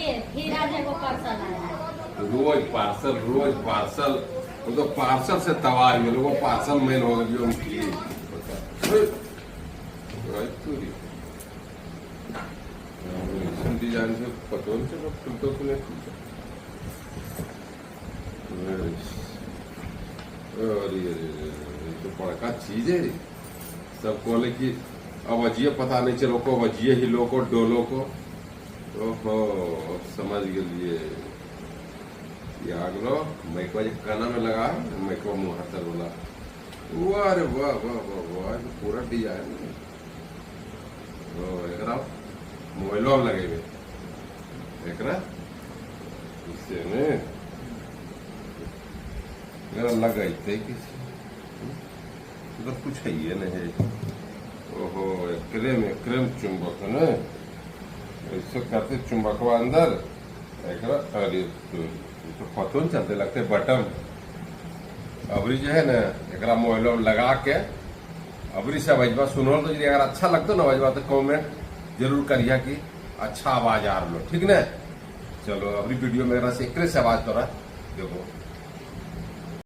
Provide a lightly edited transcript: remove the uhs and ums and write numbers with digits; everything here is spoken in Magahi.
फिर आज एगो पार्सल आया। रोज पार्सल, रोज पार्सल। वो तो पार्सल से तबाह हो वो पार्सल मैन हो गई हम की। तोरी ऐसन डिजाइन से पतो नहीं चलो, खुलतो कि नहीं खुलतो। अरे अरे अरे अरे, ये तो बड़का चीज है। सब बोले कि अवजिए पता नहीं चलो को अवजिए हिलो को डोलो को। ओहो, अब समझ गेलिए। ये आ गलो मैकवा जे काना में लगा, मैकवा मुँह हाथ वाला। वाह रे वाह, वाह वाह वाह, ये तो पूरा डिजाइन है। ओ एकरा मोबाइलो में लगेबे एकरा इससे ने एकरा लगैते किसी तो कुछ है ये नहीं। ओहो, एकरे में एकरे में चुंबक है ने, ऐसे करते चुंबकवा अंदर एकरा। अरे तो ये तो पतो नहीं चलते, लगते बटन। अबरी जो है ना, एकरा मोबाइल में लगा के अबरी से आवाजवा सुनो तो यदि अगर अच्छा लगतो ना आवाजवा, तो कमेंट जरूर करिए कि अच्छा आवाज आ रहा, ठीक ना? चलो, अबरी वीडियो में एकरा से एकरे से आवाज तोरा देखो।